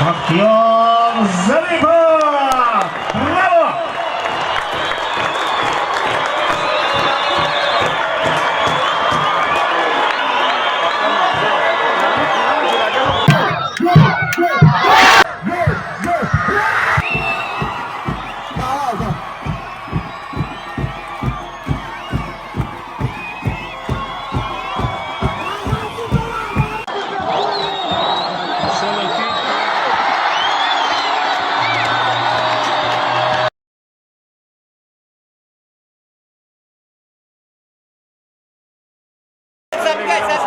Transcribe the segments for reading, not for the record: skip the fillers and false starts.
Бахтиёр Зарипов! Браво!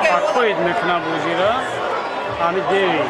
Спокойно мекунад бозиро ҳамин деви.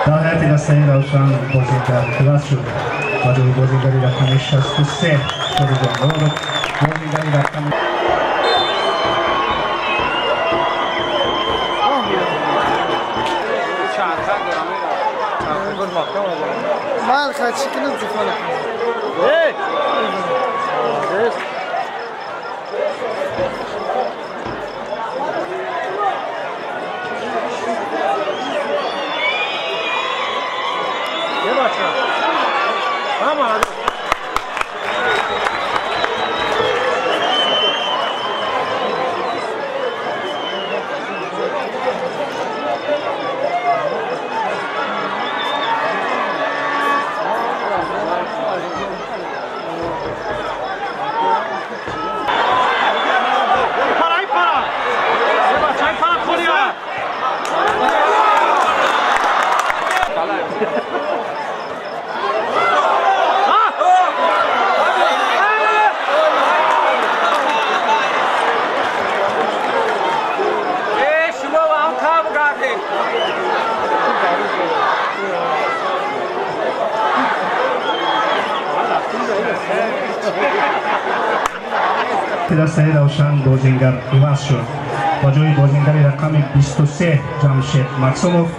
Дар ҳайати дастаи Равшан бозингар иваз шуд. Ба ҷои бозингари рақами 63 Шориҷон Муродов, бозингари рақами Ман хачикини зихона. Дастаи Равшан бозингар иваз шуд. Ба ҷои бозингари рақами 23 Ҷамшед Мақсумов.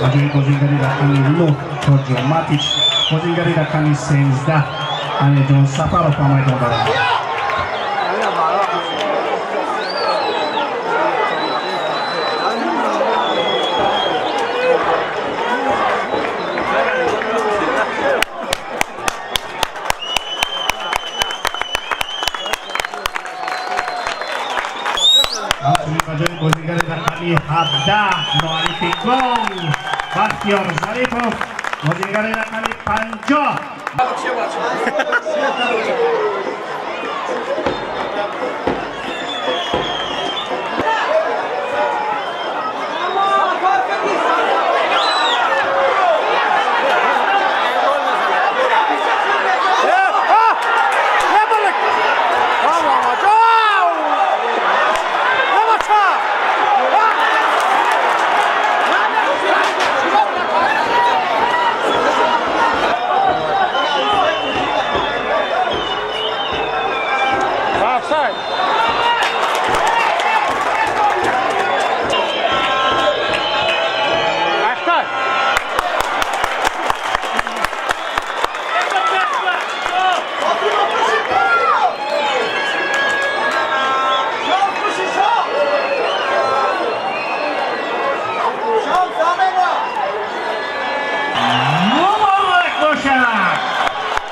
Ба ҷои бозингари рақами 9 Ҷорҷо Матич, бозингари рақами 13 Амирҷон Сафаров ба майдон баромад. Ҳамчунин ба ҷои бозингари рақами 17 муаллифи гол Бахтиёр Зарипов, бозингари рақами 50.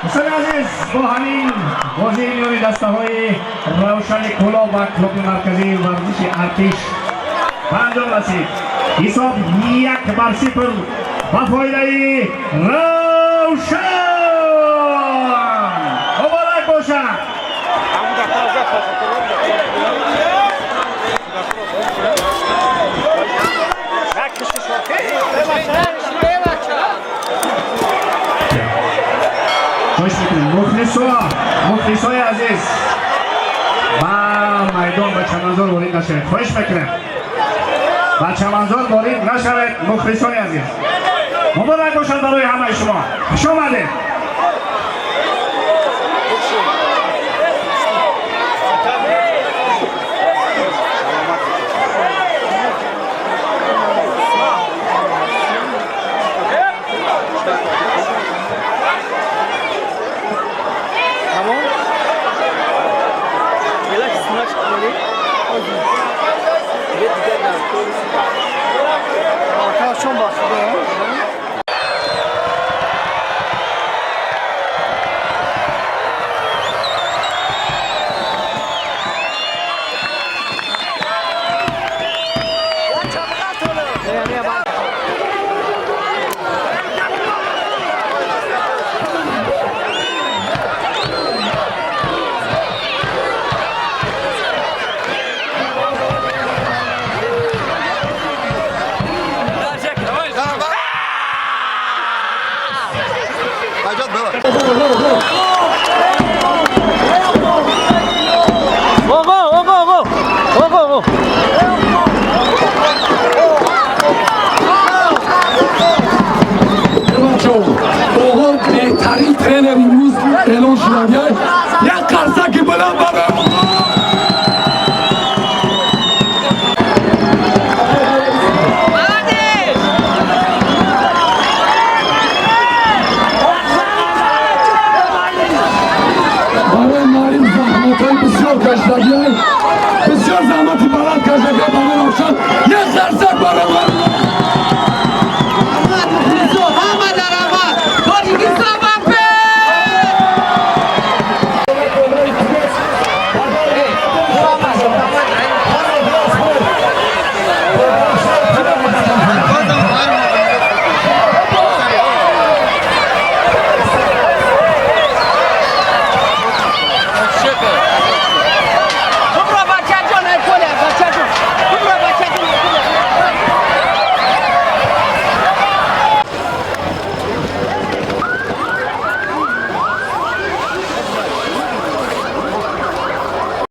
Дӯстони азиз, бо ҳамин бозии миёни дастаҳои Равшани Кӯлоб ва клуби марказии варзиши Артиш ба анҷом расид. Ҳисоб 1-0 ба фоидаи Равшан. Муборак бошад. Хоҳиш мекунем, мухлисо, мухлисои азиз, ба майдон, ба чаманзор ворид нашавед. Хоҳиш мекунем, ба чаманзор ворид нашавед, мухлисои азиз. Муборак бошад барои ҳамаи шумо, хуш омадед. Беҳтарин тренер имрӯз эълон шуданд. Як қарсаки баланд барои онҳо. Барои Марин заҳматҳои бисёр кашидагиай, бисёр заҳмати баланд кашидагиай барои Равшан. Як қарсак барои Марин.